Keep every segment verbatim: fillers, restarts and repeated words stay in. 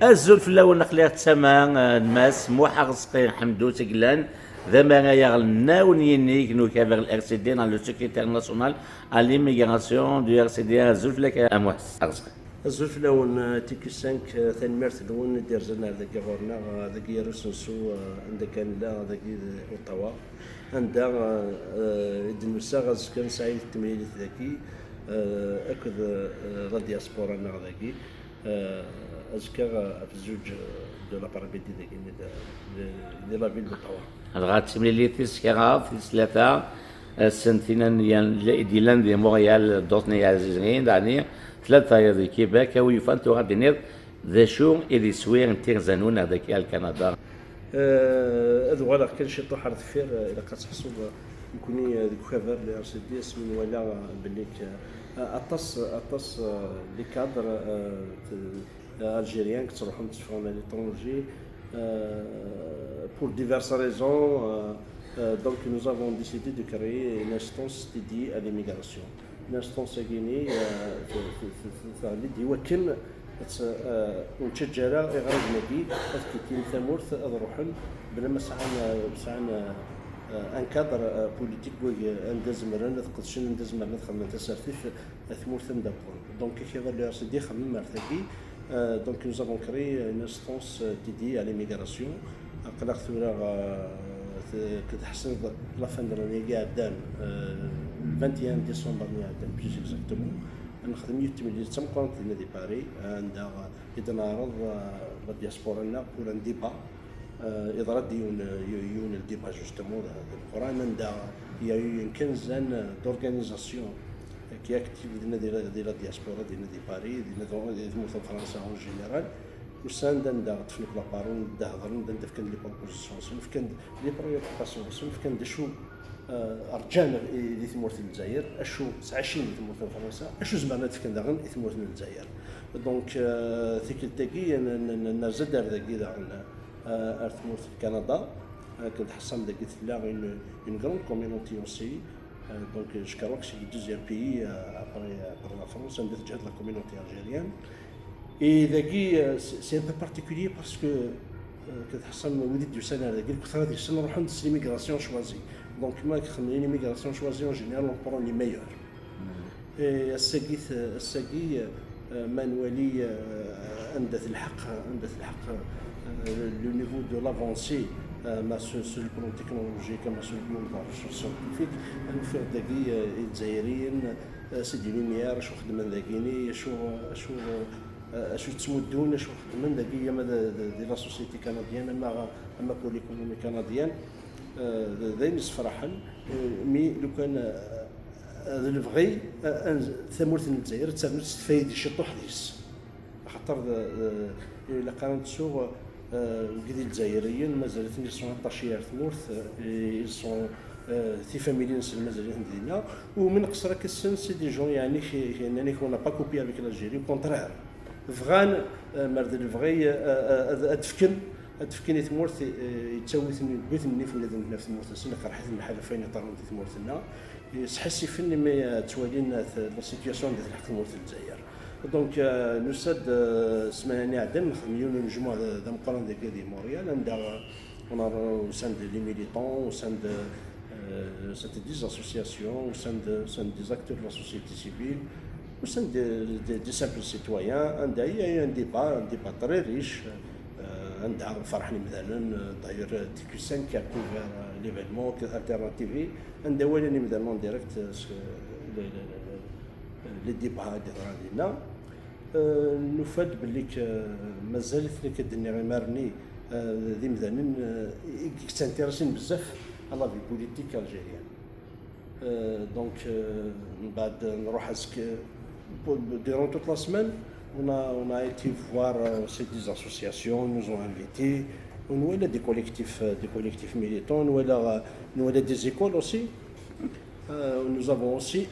Azul fell-awen, aql-aɣ d tama, eh, n Mass Muḥ Arezqi Ḥemdu Seglan, d amaray aɣelnaw n yinig n ukabar L R C D, neɣ le secrétaire national à l'immigration du R C D. Azul fell-ak a Muḥ Arezqi. Azul fell-awen, eh, T Q cinq, eh, tanemmirt-nwen i d-irzan ar dagi ɣur-neɣ, eh, dagi ar usensu, eh, anda kan nella, dagi d Ottawa, anda, eh, eh, i d-nusa azekka nesɛa temlilit dagi, eh, akked, eh, la diaspora-nneɣ dagi. Eh, azekka, eh, ɣef zuǧ, eh, de l'après-midi dagi di, di, di la ville d'Ottawa. Dɣa d timlilit tis kraḍ, tis tlata, ass n tina n yan-, i d-yellan di Montréal, ddurt n yiɛzizen, daɣni tlata di Québec, a wi yufan tura ad d-tiniḍ d acu i d iswi n tirza-nwen ar daki ar Kanada? Eh, ad uɣaleɣ kan ciṭuḥ ar deffir, eh, ilaq ad teḥsuḍ, eh, nekkni, eh, deg ukabar n R C D, asmi nwala, eh, belli k-, eh, aṭas, aṭas, eh, les cadres, eh, t-, algériens qui ttruḥun tteffɣen à l'étranger, euh, pour diverses raisons, euh, euh, donc nous avons décidé de créer une instance dédiée à l'immigration. Une instance-agi-ni, euh, t-, t-, t-, t-, teɣli-d i wakken ad tt-, euh, ur nettaǧǧa ara iɣriben-agi ad kkitin tamurt, ad ruḥen bla ma sɛan, sɛan, euh, un cadre, euh, politique, wagi anda zemren ad qedcen, anda zemren ad xedmen tasertit, tmurt anda wwḍen. Donc, akabar n le R C D ixemmem ar tagi. Euh, donc, nous avons créé une instance, euh, dédiée à l'immigration. Aql-aɣ tura, euh, t-, ked ḥsiḍ la fin de l'année iɛeddan, euh, le vingt et un décembre iɛeddan, plus exactement, ad nexdem yiwet n temlilit d tameqqrant dinna di Paris, anda i d-neɛreḍ, euh, la diaspora-nneɣ pour un débat. Euh, yeḍra-d yiwen, yiwen, yiwen n débat justement d, d Leqran, anda il y a eu une quinzaine d'organisations qui activent dinna di la, di la diaspora, dinna di Paris, dinna di, di tmurt n Fransa en général. Usan-d anda ṭṭfen akk la parole, anda hedren, anda fkan les propositions, fkan les préoccupations, fkan d acu, euh, rǧan i, di tmurt n Lezzayer, acu ttɛicin di tmurt n Fransa, acu zemren ad fken daɣen i tmurt n Lezzayer. Donc, euh, tikkelt-agi n, n, n, nerza-d ar dagi daɣen, euh, ar tmurt n Kanada. Euh, akked Ḥasan dagi tella une, une grande communauté aussi. Euh, donc, je crois que c'est le deuxième pays, euh, après, après la France, anda teǧhed la communauté algérienne. Et dagi, euh, c'est, c'est un peu particulier parce que, euh, akked Ḥasan, wid i d-yusan ar dagi, lketṛa deg-sen ruḥen s l'immigration choisie. Donc, ma txemmem l'immigration choisie, en général, on prend les meilleurs. Et ass-agi, t-, ass-agi, euh, ma nwali, euh, anda telḥeq, anda telḥeq, euh, le niveau de l'avancée, euh, ma sur, sur le plan technologique, ma sur le plan de la recherche scientifique, nufiɣ dagi, euh, Izzayriyen, euh, c'est des lumières, acu xeddmen dagini, acu, acu, euh, acu ttmuddun, acu xeddmen dagi, ama de, de, de la société canadienne, ama, ama pour l'économie canadienne, euh, d, d ayen yessefraḥen, euh, mi lukan, euh, d lebɣi, euh, ad, tamurt n Lezzayer ad ternu testfaydi ciṭuḥ deg-s. Axaṭer d, d, ilaq ara nettu, euh, wigi d Izzayriyen, mazal-iten ils sont attachés ar tmurt, euh, ils sont, euh, tifamilin-nsen mazal-iten dinna. U mi nqeṣṣer akka ssen, c'est des gens, yeɛni, qui, qui, yeɛni, on n'a pas coupé avec l'Algérie, au contraire. Bɣan, euh, mer d lebɣi, euh, euh, ad, ad fken, ad fken i tmurt, euh, yettawi-ten, yewwi-ten nnif ula d nnif tmurt-nsen, iqerḥ-iten lḥal ɣef wayen iḍerrun di tmurt-nneɣ. Sḥassifen imi, eh, ttwalin, eh, t-, la situation anda telḥeq tmurt n Lezzayer. Donc, eh, nusa-d, eh, ssmana-nni iɛeddan, nexdem yiwen n unejmuɛ d, d ameqqran dagi di Montréal, anda, eh, on a, usan-d les militants, usan-d, eh, usan-d des associations, usan-d, usan-d des acteurs de la société civile, usan-d des, des, des simples citoyens, anda il y a eu un débat, un débat très riche, eh, anda ferḥen imdanen, eh, d'ailleurs, eh, T Q cinq a couvert, eh, l'événement, Alternativi, anda walan imdanen en direct, euh, s-, le, le, le, le, les débats i d-yeḍran dinna. Euh, nufa-d belli k-, mazal-iten, akka d-nniɣ imar-nni, euh, d imdanen, euh, i, i yettintirisin bezzaf à la vie politique algérienne. Euh, donc, euh, mbaɛd nruḥ azekka, durant toute la semaine, on a, on a été voir, euh, aussi des associations, ils nous ont invités. On voit des collectifs, euh, des collectifs militants, on voit, euh, on voit des écoles aussi. Euh, nous avons aussi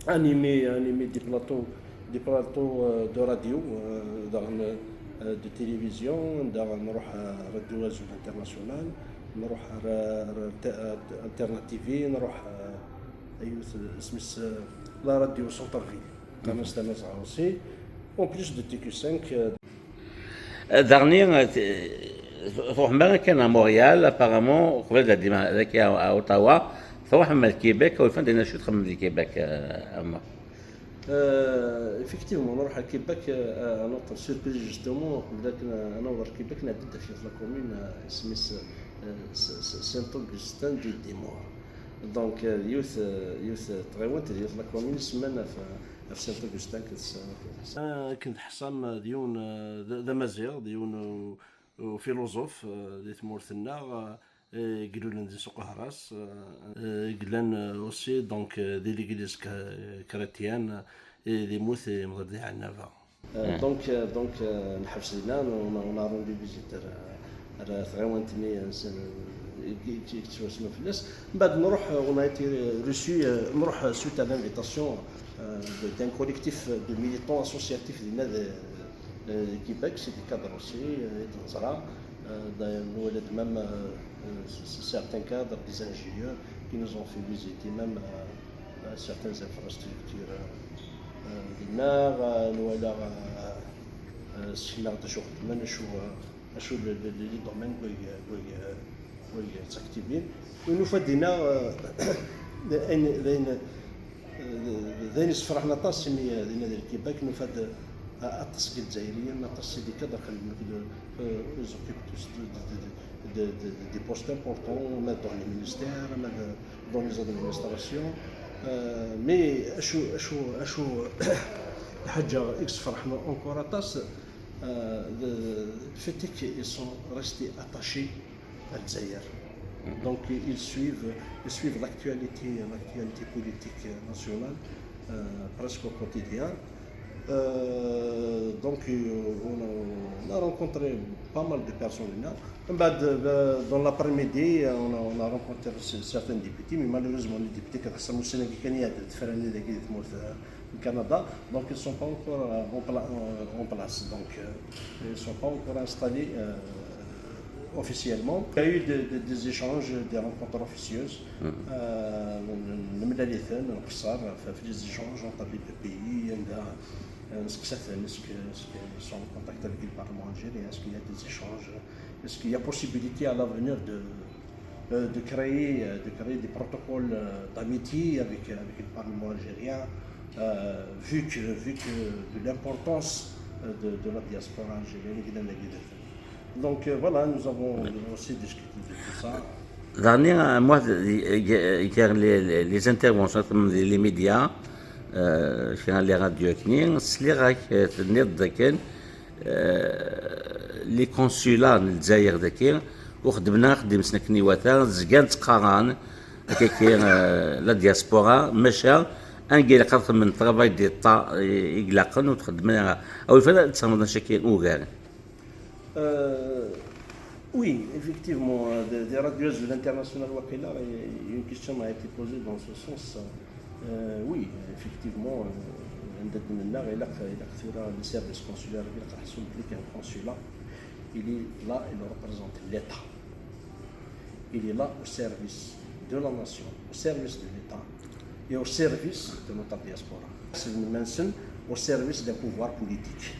animé, animé des plateaux, des plateaux, euh, de radio, euh, daɣen, euh, de télévision, daɣen nruḥ, euh, Radio Azul International, nruḥ ar, ar, ar, ar Alternativi, nruḥ, euh, yiwet, isem-is, euh, la radio Centre-Ville, tamazɣa aussi. En plus de T Q cinq, euh, Daɣni, eh, t-, truḥem ara kan à Montréal, apparemment, qbel ad d-dim daki à, à Ottawa, truḥem ar Québec, ufan dinna acu txemmem di Québec, eh, a Muḥ? Euh, effectivement, on aura Québec, euh, à notre surprise justement, qbel ad naweḍ ar Québec, nɛedda-d ɣef yiwet la commune, euh, isem-is, euh, S-, S-, Saint-Augustin-des-Maures. Donc, euh, yiwet, euh, yiwet, euh, tɣiwant, yiwet la commune, isem-is, euh, Saint-Augustin, que c'est, euh, akken teḥṣam, euh, d yiwen, euh, d, d amaziɣ, d yiwen, euh, ufiluẓuf, euh, di tmurt-nneɣ, euh, i ilulen di Suq Ahras, euh, euh, i yellan, euh, aussi, donc, euh, di l'église ca-, chrétienne, euh, i d-yemmut, yemḍel di Ɛennaba. Euh, donc, euh, donc, euh, nḥebs dinna, on a, on a rendu visite ar, ar tɣiwant-nni, euh, s-, i, i, i yettwasmen fell-as. Mbeɛd nruḥ, euh, on a été reçu, euh, nruḥ suite à l'invitation, euh, de, d'un collectif de militants associatifs dinna de, euh, Québec, c'est des cadres aussi, euh, i d-neẓra, euh, d'ailleurs, nwala-d même, euh, euh, c-, c-, certains cadres, des ingénieurs, qui nous ont fait visiter même, euh, euh, certaines infrastructures, euh, euh, dinna, euh, nwala, euh, euh, ssekneɣ-d acu xeddmen, acu, euh, acu le, le, le, les domaines, quoi, quoi, quoi, s'activer. Wi nufa dinna, euh, d ayen, d ayen, d ayen yessefraḥen aṭas, imi, euh, dinna di Lkibak nufa-d, euh, aṭas n Yizzayriyen, aṭas n Yiqadren, euh, ils occupent tous de, de, de, de, de, de, des postes importants, même dans les ministères, même, euh, dans les administrations. Euh, mais acu, acu, acu, lḥaǧa i yessefraḥen encore aṭas, euh, le, le fait est qu'ils sont restés attachés à Lezzayer. Donc ils suivent, ils suivent l'actualité, l'actualité politique nationale, euh, presque au quotidien. Euh, donc euh, on a, on a rencontré pas mal de personnes là. Mbeɛd, euh, dans l'après-midi, euh, on a, on a rencontré c-, certains députés, mais malheureusement les députés كتحسن مسنا كان يعدل تفرني داك تموت Canada, donc ils sont pas encore, euh, en, pla-, euh, en place, donc, euh, ils sont pas encore installés, euh, officiellement. Il y a eu des, des, des échanges, des rencontres officieuses. Euh, نملاليثن نقصر في les échanges entre les deux pays, عندها، euh, نسقساثن est-ce que, est-ce qu'ils sont en contact avec le Parlement algérien, est-ce qu'il y a des échanges, est-ce qu'il y a possibilité à l'avenir de, euh, de créer, euh, de créer des protocoles, euh, d'amitié avec, avec le Parlement algérien, euh, vu que, vu que de l'importance, euh, de, de la diaspora algérienne. Donc, euh, voilà, nous avons aussi discuté de tout ça. Daɣni, moi, gar les, les, les interventions, les médias, euh, kra n les radios akni, sliɣ-ak, euh, tenniḍ-d akken, euh, les consulats n Lezzayer daki, ur xeddmen ara axeddim-nsen akken iwata, zgan ttqaran, akkaki, euh, la diaspora, maca, anga ilaq ad xedmen travail d'État i, i ilaqen, ur t-xeddmen ara. Awi fad ad tsemmeḍ acaki ugar. Euh, oui, effectivement, euh, des, des radios de l'international وقيلا, et une question m'a été posée dans ce sens. Euh, oui, effectivement, euh, عند الدنيا غير غير les services consulaires غير خصهم بلي كان consulat, il est là, il représente l'État. Il est là au service de la nation, au service de l'État et au service de notre diaspora. C'est une mention au service d'un pouvoir politique.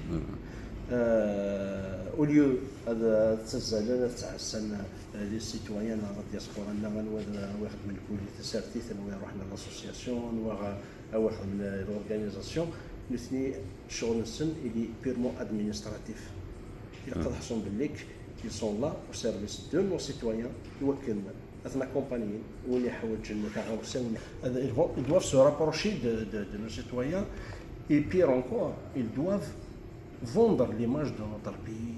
Euh, au lieu de, de, de, de, de, les citoyens de la diaspora, نوع واحد من البوليس سارتيت، نوع يروح من l'association, نوع واحد من l'organisation, نثني شغل السن اللي purement administratif. اللي قد حصل بالليك ils sont là au service de nos citoyens, يوكلنا اثنا كومبانيين وين يحوج النفع غوسان. Ils vont, ils doivent se rapprocher de, de, de nos citoyens. Et pire encore, ils doivent vendre l'image de notre pays.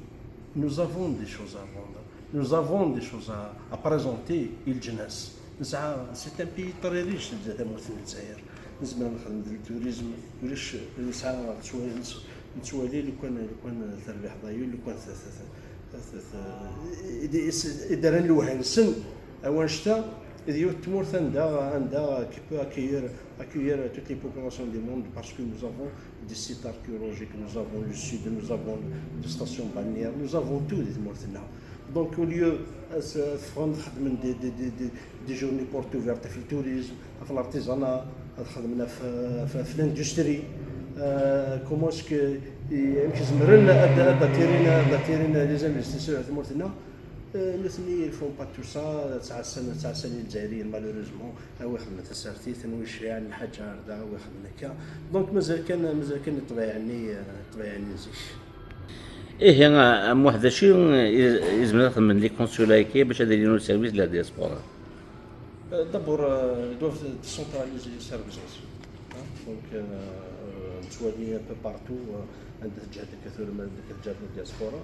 Nous avons des choses à vendre. Nous avons des choses à, à présenter. الجناس نسعى, c'est un pays très riche, تمورت الجزائر. نزمر نخدم التوريزم, وليش نسعى نتوالي لو كان, لو كان تربح ضايو, لو كان إذا الوهن سن أوان شتا, إذا يوت تمورت عندها, عندها qui peut accueillir, accueillir toutes les populations du monde, parce que nous avons des sites archéologiques, nous avons le sud, nous avons des stations balnéaires, nous avons tout, des mortels. Donc, au lieu, euh, c'est, des, des, des, des, des journées portes ouvertes في التوريزم, في l'artisanat, في, في, في l'industrie, Euh, comment est-ce que, amek zemren ad ad attirin ad attirin les investisseurs ɣer tmurt-nneɣ? Euh, nutni, ils font pas tout ça. Ttɛassan ttɛassan Izzayriyen, malheureusement. Awi xedmen tasertit, anwi yecɛan lḥaǧa ar da, awi xedmen akka. Donc mazal kan mazal kan ṭṭbiɛa-nni, euh, ṭṭbiɛa-nni n zik. Ihi a Muḥ, d acu i izemren ad xedmen les consulats-agi bac ad ilin au service de la diaspora? Euh, d'abord, euh, ils doivent décentraliser les services. Hein. Donc, euh, euh, nettwali un peu partout, euh, anda teǧhed akka tura, anda teǧhed la diaspora,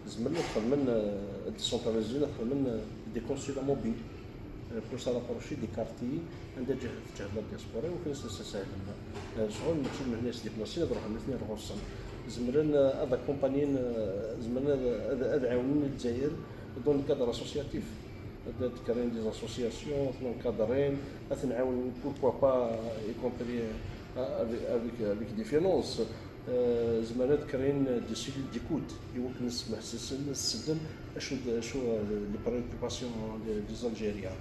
zemren ad xedmen, euh, ad décentraliser, ad xedmen, euh, des consulats mobiles, euh, pour se rapprocher des quartiers anda teǧhed, teǧhed la diaspora, iwakken ad s-, ad sahlen, euh, ccɣel, mačči d nutni ad s-déplacin, ad ruḥen nutni ar ɣur-sen. Zemren, euh, ad accompagnen, euh, zemren ad, ad, ad ɛawnen Lezzayer dans le cadre associatif. Ad, ad créent des associations, ad ten-encadrent, ad ten-ɛawnen, pourquoi pas, y compris, euh, avec, avec, avec des finances. Euh, zemren ad créent des cellules d'écoute, iwakken ad smeḥsisen, ad sellen acu d, acu, euh, les préoccupations des, des Algériens.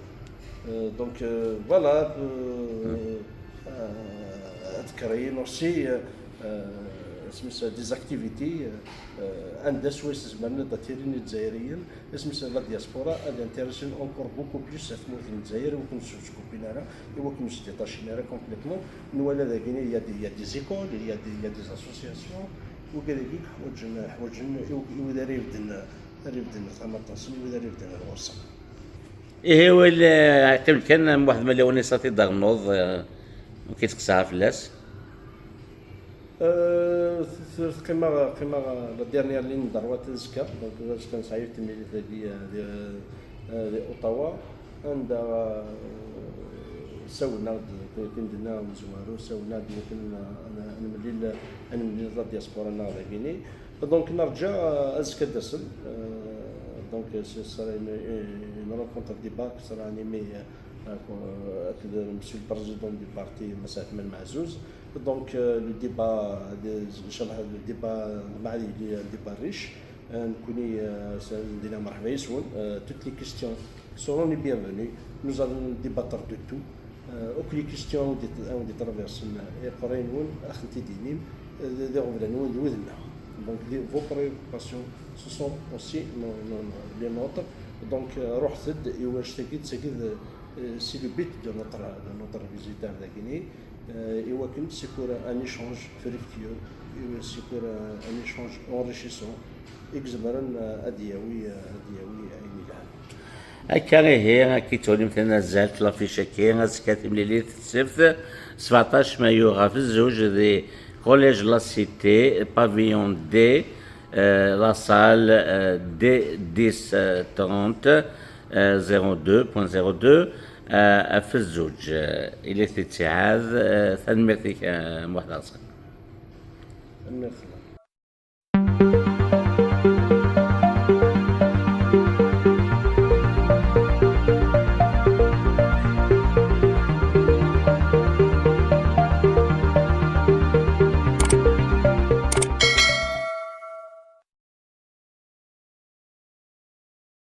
Euh, donc, euh, voilà, euh, euh, ad créent aussi, euh, euh, des activités, euh, euh, anda swayes zemren ad attirin Izzayriyen, asmi s la diaspora ad intéressent encore beaucoup plus ar tmurt n Lezzayer, iwakken ur scoupin ara, iwakken ur se détachent ara complètement. Nwala dagini, il y a des, il y a des écoles, il y a des, il y a des associations, wigad-agi ḥwaǧen, ḥwaǧen i, i wid ara ibedden, ara ibedden tamaṭ-nsen, i wid ara ibedden ar ɣur-sen. Ihi wal, eh, qqim kan, Muḥ, ma lawan i s-ad t-id-ternuḍ, eh, ur k-id-qeṣṣeɣ fell-as. Euh, th-, th-, qqimeɣ, qqimeɣ la dernière ligne droite azekka, donc azekka nesɛa yiwet temlilit dagi, euh, di, euh, di Ottawa, anda, euh, sawlen-aɣ-d, tin d-tenna umezwaru, sawlen-aɣ-d iwakken ad, ad, ad nemlil, ad nemlil la diaspora-nneɣ dagini. Donc nerǧa, euh, azekka ad d-asen, euh, donc ce sera une, une rencontre débat qui sera animée, euh, avec le monsieur le président du parti, Mass Ahmed Mazouz. Donc, euh, le débat, de, inchallah, le débat, le débat riche. Euh, nekkni, euh, s-, dina, merḥba yes-wen. Euh, toutes les questions seront les bienvenues. Nous allons débattre de tout. Euh, akk les questions ad wen-d-traversen iqerray-nwen, ad tent-id-inim, euh, d iɣeblan-nwen d wid-nneɣ. Donc, les, vos préoccupations, ce sont aussi nos, nos, nos, les nôtres. Donc, euh, ruḥet-d i wanect-agi, d tagi d, euh, c'est le but de notre, de notre visite ar dagini. Euh, iwakken c'est pour un échange fructueux, c'est pour un, un échange enrichissant, i izemren, euh, ad d-yawi, euh, ad d-yawi ayen yelhan. Akka ihi, akka i tettwalim tanazzalt, l'affiche-agi, azekka timlilit, ssebt, sebɛeṭṭac mayu ɣef zzuǧ di Collège La Cité, pavillon D, euh, la salle, euh, D dix, euh, trente, euh, zéro deux point zéro deux, euh, ɣef zzuǧ. Euh, ila ttiɛad, euh, tanemmirt-ik, euh, Muḥ Lɛesker. Tanemmirt.